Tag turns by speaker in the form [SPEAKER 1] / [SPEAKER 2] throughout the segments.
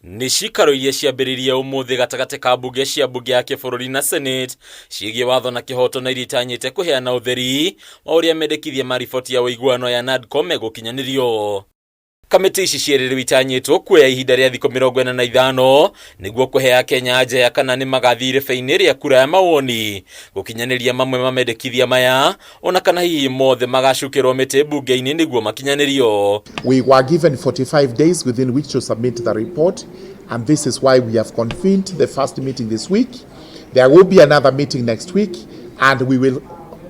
[SPEAKER 1] Nĩ cikaro iria ciambĩrĩirie ũmũthĩ gatagatĩ ka mbunge cia mbunge ya kĩbũrũri na Senate ciĩgiĩ watho na kĩhoto na iria itanyĩte kũheana ũtheri wa ũrĩa mendekithia ma riboti ya ũiguano ya NADCO megũkinyanĩrio. Kamĩtĩ ici cierĩ rĩu itanyĩtwo kuoya ihinda rĩa thikũ 45 nĩguo kũhe Akenya anja ya kana nĩ magathiĩ irebe-inĩ rĩa kura ya mawoni gũkinyanĩria mamwe ma mendekithia maya ona kana hihi mothe magacukĩrwo mĩtĩ mbunge-inĩ nĩguo makinyanĩrio.
[SPEAKER 2] We were given 45 days within which to submit the report, and this is why we have convened the first meeting this week. There will be another meeting next week, and we will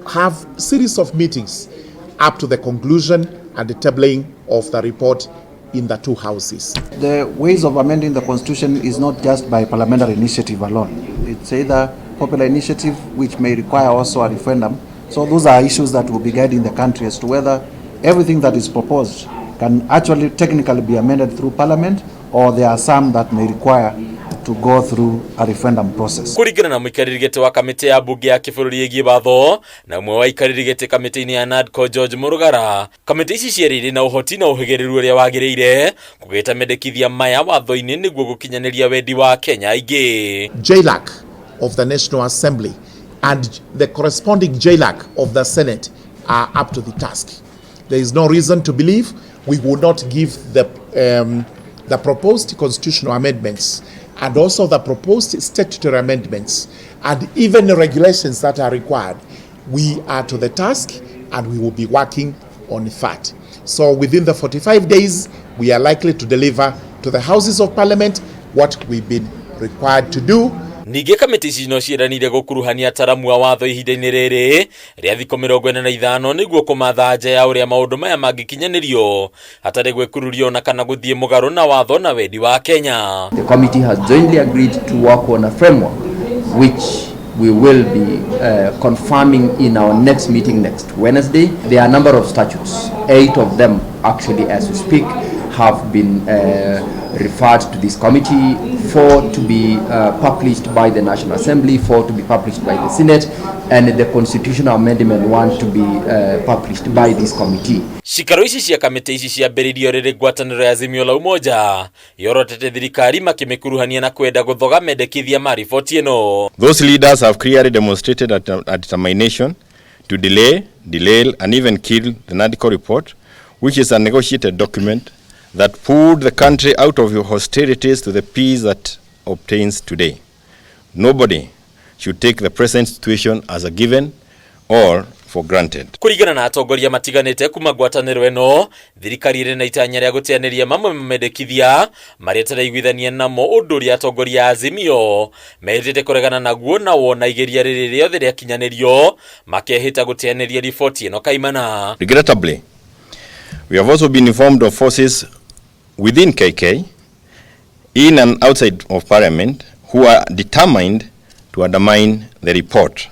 [SPEAKER 2] have series of meetings up to the conclusion and the tabling of the report in the two houses.
[SPEAKER 3] The ways of amending the constitution is not just by parliamentary initiative alone. It's either popular initiative, which may require also a referendum. So those are issues that will be guiding the country as to whether everything that is proposed can actually technically be amended through parliament, or there are some that may require to go through a referendum process.
[SPEAKER 1] Kũringana na mũikarĩri gĩtĩ wa kamĩtĩ ya mbunge ya kĩbũrũri ĩgiĩ watho na ũmwe wa aikarĩri gĩtĩ kamĩtĩ-inĩ ya NADCO George Mũrugara, kamĩtĩ ici cierĩ irĩ na ũhoti na ũhĩgĩrĩru ũrĩa wagĩrĩire kũgĩta mendekithia maya watho-inĩ nĩguo gũkinyanĩria wendi wa Kenya aingĩ.
[SPEAKER 2] JLAC of the National Assembly and the corresponding JLAC of the Senate are up to the task. There is no reason to believe we will not give the proposed constitutional amendments and also the proposed statutory amendments and even the regulations that are required. We are to the task and we will be working on that. So within the 45 days, we are likely to deliver to the Houses of Parliament what we've been required to do.
[SPEAKER 1] Ningĩ kamĩtĩ ici no ciĩranĩire gũkuruhania ataramu a watho ihinda-inĩ rĩrĩ rĩa thikũ 45 nĩguo kũmatha anja ya ũrĩa maũndũ maya mangĩkinyanĩrio hatarĩ gwĩkururio na kana gũthiĩ mũgarũ na watho na wendi wa Kenya.
[SPEAKER 4] The committee has jointly agreed to work on a framework which we will be confirming in our next meeting next Wednesday. There are a number of statutes, 8 of them actually as we speak, have been referred to this committee, 4 to be published by the National Assembly, 4 to be published by the Senate, and the Constitutional Amendment 1 to be published by this committee.
[SPEAKER 1] Cikaro ici cia kamĩtĩ ici ciambĩrĩirio rĩrĩ ngwatanĩro ya Azimio la Umoja yorotete thirikari makĩmĩkuruhania na kwenda gũthoga mendekithia ma riboti ĩno.
[SPEAKER 5] Those leaders have clearly demonstrated a determination to delay, derail, and even kill the NADCO report, which is a negotiated document that pulled the country out of hostilities to the peace that obtains today. Nobody should take the present situation as a given or for granted.
[SPEAKER 1] Kũringana na atongoria matiganĩte kuma ngwatanĩro ĩno, thirikari ĩrĩ na itanya rĩa gũteanĩria mamwe mamendekithia marĩa ĩtaraiguithania namo, ũndũ ũrĩa atongoria a Azimio mehĩtĩte kũregana naguo, na wona igeria rĩrĩ rĩothe rĩakinyanĩrio makehĩta gũteanĩria riboti ĩno kaimana.
[SPEAKER 5] Regrettably, we have also been informed of forces within KK, in and outside of Parliament, who are determined to undermine the report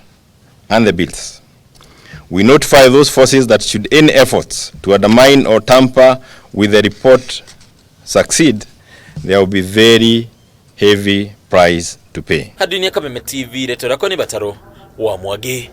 [SPEAKER 5] and the bills. We notify those forces that should any efforts to undermine or tamper with the report succeed, there will be very heavy price to pay.
[SPEAKER 1] Hadinia Kameme TV, rĩtwa rĩakwa nĩ Bataro wa Mwangi.